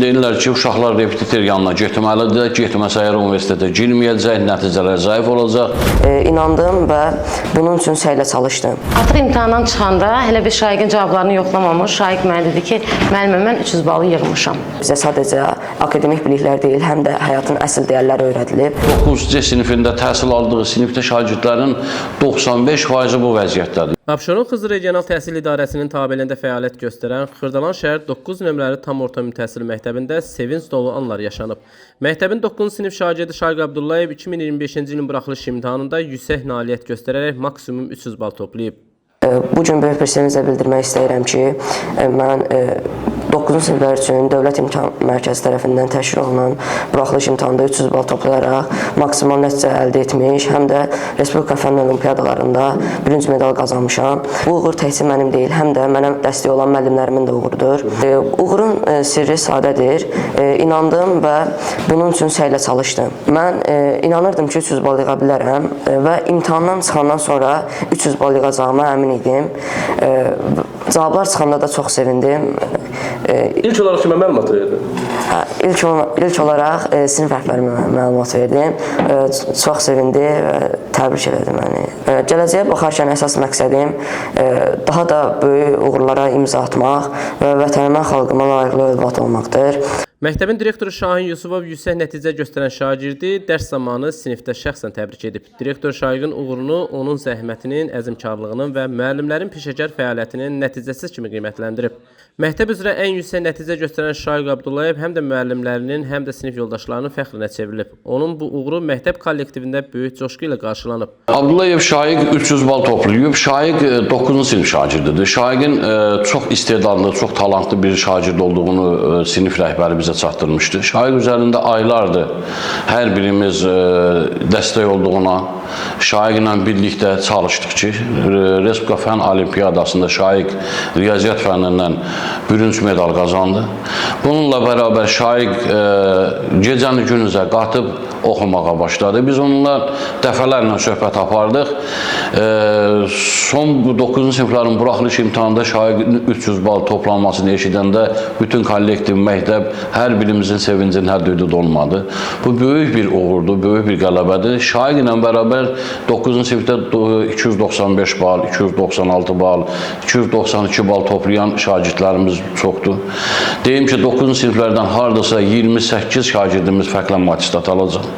Deyirlər ki, uşaqlar repetitor yanına getməlidir, getməsə əgər universitetə girməyəcək, nəticələr zəif olacaq. İnandım və bunun üçün səylə çalışdım. Artıq imtahandan çıxanda hələ bir Şaiqin cavablarını yoxlamamış, Şaiq mənə dedi ki, müəllimə mən 300 balı yığmışam. Bizə sadəcə akademik biliklər deyil, həm də həyatın əsl dəyərləri öyrədilib. 9C sinifində təhsil aldığı sinifdə şagirdlərin 95%-i bu vəziyyətdədir. Abşeron Xızı Regional Təhsil İdarəsinin tabeliyində fəaliyyət göstərən Xırdalan şəhər 9 nömrəli tam orta ümumi təhsil məktəbində sevinc dolu anlar yaşanıb. Məktəbin 9-cu sinif şagirdi Şaiq Abdullayev 2025-ci ilin buraxılış imtahanında yüksək nailiyyət göstərərək maksimum 300 bal toplayıb. Bu gün böyük bir sevinclə bildirmək istəyirəm ki, mən 9-cu siniflər üçün Dövlət İmtahan Mərkəzi tərəfindən təşkil olunan buraxılış imtahanında 300 bal toplayaraq maksimal nəticə əldə etmiş, həm də Respublika fənn olimpiadalarında bürünc medal qazanmışam. Bu uğur təkcə mənim deyil, həm də mənə dəstək olan müəllimlərimin də uğurudur. Uğurun sirri sadədir. İnandım və bunun üçün səylə çalışdım. Mən inanırdım ki, 300 bal yığa bilərəm və imtahandan çıxandan sonra 300 bal yığacağıma əmin idim. Cavablar çıxanda da çox sevindim. İlk olaraq kimə məlumat verdin? Hə, ilk olaraq sinif rəhbərimə məlumat verdim. Çox sevindi və təbrik elədi məni. Gələcəyə baxarkən əsas məqsədim daha da böyük uğurlara imza atmaq və vətənimə, xalqıma layiqli övlad olmaqdır. Məktəbin direktoru Şahin Yusubov yüksək nəticə göstərən şagirdi dərs zamanı sinifdə şəxsən təbrik edib. Direktor Şaiqin uğurunu onun zəhmətinin, əzmkarlığının və müəllimlərin peşəkar fəaliyyətinin nəticəsi kimi qiymətləndirib. Məktəb üzrə ən yüksək nəticə göstərən Şaiq Abdullayev həm də müəllimlərinin, həm də sinif yoldaşlarının fəxrinə çevrilib. Onun bu uğuru məktəb kollektivində böyük coşqu ilə qarşılanıb. Abdullayev Şaiq 300 bal toplayıb. Şaiq 9-cu sinif şagirdidir. Şaiqin çox istedadlı, çox talantlı bir şagird olduğunu sinif rəhbəri bizə çatdırmışdı. Şaiq üzərində aylardır hər birimiz dəstək olduğuna, Şaiqlə birlikdə çalışdıq ki, Respublika Fənn Olimpiyadasında Şaiq riyaziyyat fənnindən bürünc medal qazandı. Bununla bərabər Şaiq gecəni günüzə qatıb oxumağa başladı. Biz onunla dəfələrlə söhbət apardıq. Son 9-cu siniflərin buraxılış imtahanında Şaiqin 300 bal toplanmasını eşidəndə bütün kollektiv, məktəb, hər birimizin sevincinin həddi-hüdudu olmadı. Bu böyük bir uğurdur, böyük bir qələbədir. Şaiq ilə bərabər 9-cu sinifdə 295 bal, 296 bal, 292 bal toplayan şagirdlərimiz çoxdur. Deyim ki, 9-cu siniflərdən hardasa 28 şagirdimiz fərqlənmə attestat alacaq.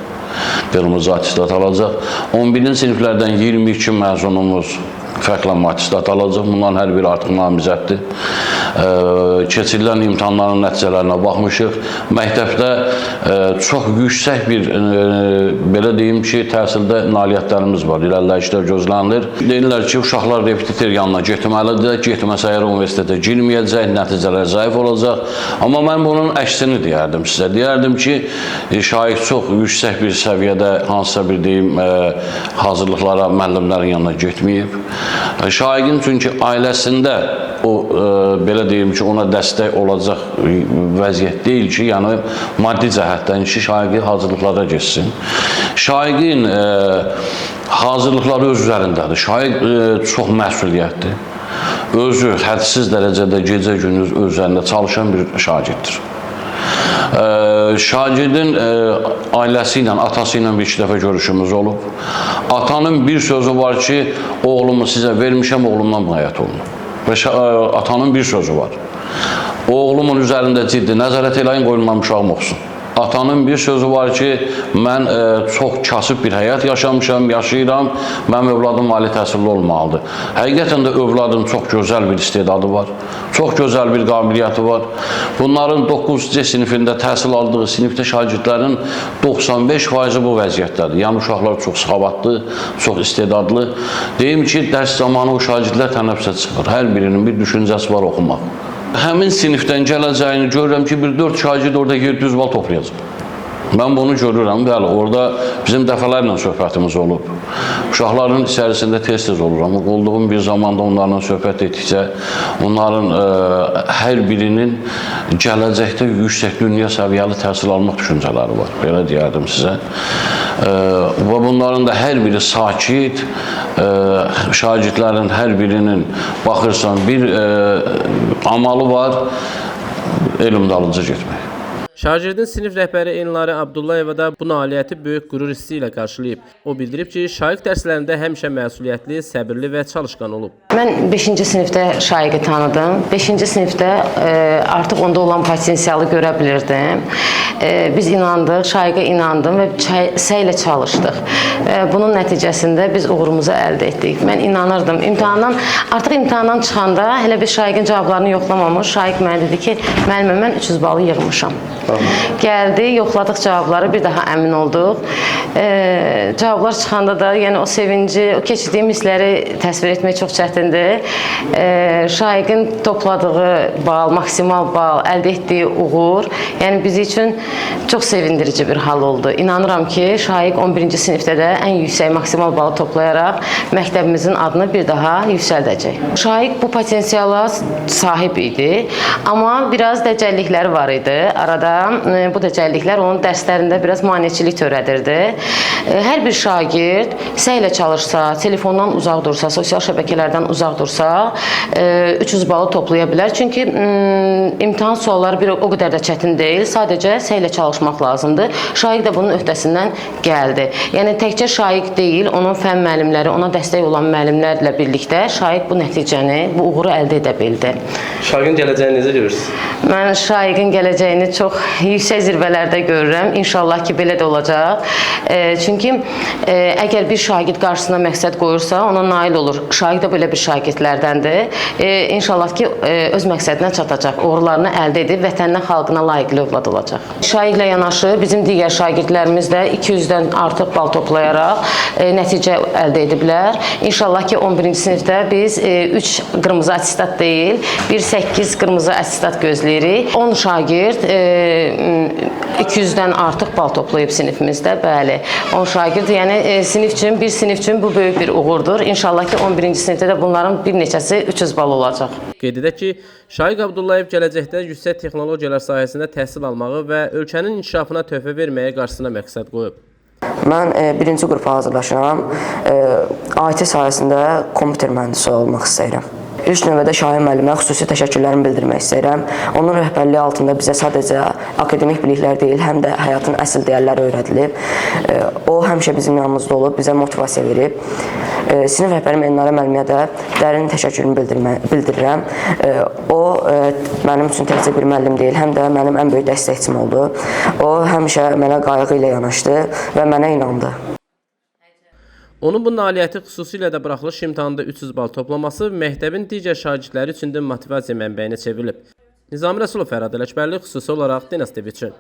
Qırmızı attestat alacaq. 11-ci siniflərdən 22 məzunumuz fərqlənmə attestat alacaq. Bunların hər biri artıq namizəddir. Keçirilən imtahanların nəticələrinə baxmışıq. Məktəbdə çox yüksək bir, belə deyim ki, təhsildə nailiyyətlərimiz var, irəliləyişlər gözlənilir. Deyirlər ki, uşaqlar repetitor yanına getməlidir, getməsə əgər universitetə girməyəcək, nəticələr zəif olacaq. Amma mən bunun əksini deyərdim sizə. Deyərdim ki, Şaiq çox yüksək bir səviyyədə hansısa bir deyim, hazırlıqlara müəllimlərin yanına getməyib. Şaiqin çünki ailəsində o belə deyim ki, ona dəstək olacaq vəziyyət deyil ki, yəni maddi cəhətdən ki, Şaiqi hazırlıqlara getsin. Şaiqin hazırlıqları öz üzərindədir. Şaiq çox məsuliyyətli, özü hədsiz dərəcədə gecə-gündüz öz üzərində çalışan bir şagirddir. Şagirdin ailəsi ilə, atası ilə bir iki dəfə görüşümüz olub. Atanın bir sözü var ki, oğlumu sizə vermişəm, oğlumdan müğayət olun. Və atanın bir sözü var. Oğlumun üzərində ciddi nəzarət eləyin, qoyun mənim uşağım oxusun. Atanın bir sözü var ki, mən çox kasıb bir həyat yaşamışam, yaşayıram, mənim övladım ali təhsilli olmalıdır. Həqiqətən də övladın çox gözəl bir istedadı var, çox gözəl bir qabiliyyəti var. Bunların 9C sinifində təhsil aldığı sinifdə şagirdlərin 95%-i bu vəziyyətdədir. Yəni uşaqlar çox səxavətli, çox istedadlı. Deyim ki, dərs zamanı o şagirdlər tənəffüsə çıxır. Hər birinin bir düşüncəsi var oxumaq. Həmin sinifdən gələcəyini görürəm ki, bir 4 şagird orada 700 bal toplayacaq. Mən bunu görürəm, bəli, orada bizim dəfələrlə söhbətimiz olub. Uşaqların içərisində tez-tez oluram. Olduğum bir zamanda onlarla söhbət etdikcə, onların hər birinin gələcəkdə yüksək dünya səviyyəli təhsil almaq düşüncələri var, belə deyərdim sizə. Və bunların da hər biri sakit, şagirdlərin hər birinin baxırsan bir amalı var, elm dalınca getmək. Şagirdin sinif rəhbəri Elnarə Abdullayeva da bu nailiyyəti böyük qürur hissi ilə qarşılayıb. O bildirib ki, Şaiq dərslərində həmişə məsuliyyətli, səbirli və çalışqan olub. Mən 5-ci sinifdə Şaiqi tanıdım. 5-ci sinifdə artıq onda olan potensialı görə bilirdim. Biz inandıq, Şaiqə inandım və səylə çalışdıq. Bunun nəticəsində biz uğurumuzu əldə etdik. Mən inanırdım. Artıq imtahandan çıxanda hələ bir Şaiqin cavablarını yoxlamamış, Şaiq mənə dedi ki, müəllimə mən 300 balı yığmışam. Gəldi, yoxladıq cavabları, bir daha əmin olduq. Cavablar çıxanda da, yəni o sevinci, o keçirdiyim hissləri təsvir etmək çox çətindir. Şaiqin topladığı bal, maksimal bal, əldə etdiyi uğur, yəni bizi üçün çox sevindirici bir hal oldu. İnanıram ki, Şaiq 11-ci sinifdə də ən yüksək maksimal balı toplayaraq məktəbimizin adını bir daha yüksəldəcək. Şaiq bu potensiala sahib idi, amma biraz dəcəllikləri var idi. Arada bu dəcəlliklər onun dərslərində biraz maneçilik törədirdi. Hər bir şagird səylə çalışsa, telefondan uzaq dursa, sosial şəbəkələrdən uzaq dursa, 300 balı toplaya bilər. Çünki imtahan sualları bir o qədər də çətin deyil. Sadəcə səylə çalışmaq lazımdır. Şaiq də bunun öhdəsindən gəldi. Yəni təkcə Şaiq deyil, onun fənn müəllimləri, ona dəstək olan müəllimlərlə birlikdə Şaiq bu nəticəni, bu uğuru əldə edə bildi. Şaiqin gələcəyini necə görürsünüz? Mən Şaiqin gələcəyini çox yüksək zirvələrdə görürəm. İnşallah ki, belə də olacaq. Çünki əgər bir şagird qarşısına məqsəd qoyursa, ona nail olur. Şaiq də belə bir şagirdlərdəndir. İnşallah ki, öz məqsədinə çatacaq, uğurlarını əldə edib vətəninə, xalqına layiqli övlad olacaq. Şaiqlə yanaşı bizim digər şagirdlərimiz də 200-dən artıq bal toplayaraq nəticə əldə ediblər. İnşallah ki, 11-ci sinifdə biz 3 qırmızı attestat deyil, 1-8 qırmızı attestat gözləyirik. 10 şagird 200-dən artıq bal toplayıb sinifimizdə, bəli. 10 şagird, yəni sinif üçün, bir sinif üçün bu böyük bir uğurdur. İnşallah ki, 11-ci sinifdə də bunların bir neçəsi 300 bal olacaq. Qeyd edək ki, Şaiq Abdullayev gələcəkdə yüksək texnologiyalar sahəsində təhsil almağı və ölkənin inkişafına töhfə verməyə qarşısına məqsəd qoyub. Mən birinci qrupa hazırlaşıram. IT sahəsində kompüter mühəndisi olmaq istəyirəm. İlk növbədə Şahin müəllimə xüsusi təşəkkürlərimi bildirmək istəyirəm. Onun rəhbərliyi altında bizə sadəcə akademik biliklər deyil, həm də həyatın əsl dəyərləri öyrədilib. O həmişə bizim yanımızda olub, bizə motivasiya verib. Sinif rəhbərim Elnarə müəlliməyə də dərin təşəkkürümü bildirirəm. O mənim üçün təkcə bir müəllim deyil, həm də mənim ən böyük dəstəkçim oldu. O həmişə mənə qayğı ilə yanaşdı və mənə inandı. Onun bu nailiyyəti xüsusilə də buraxılış imtahanında 300 bal toplaması məktəbin digər şagirdləri üçün də motivasiya mənbəyinə çevrilib. Nizami Rəsulov, Fərhad Ələkbərli, xüsusi olaraq Dinaz TV üçün.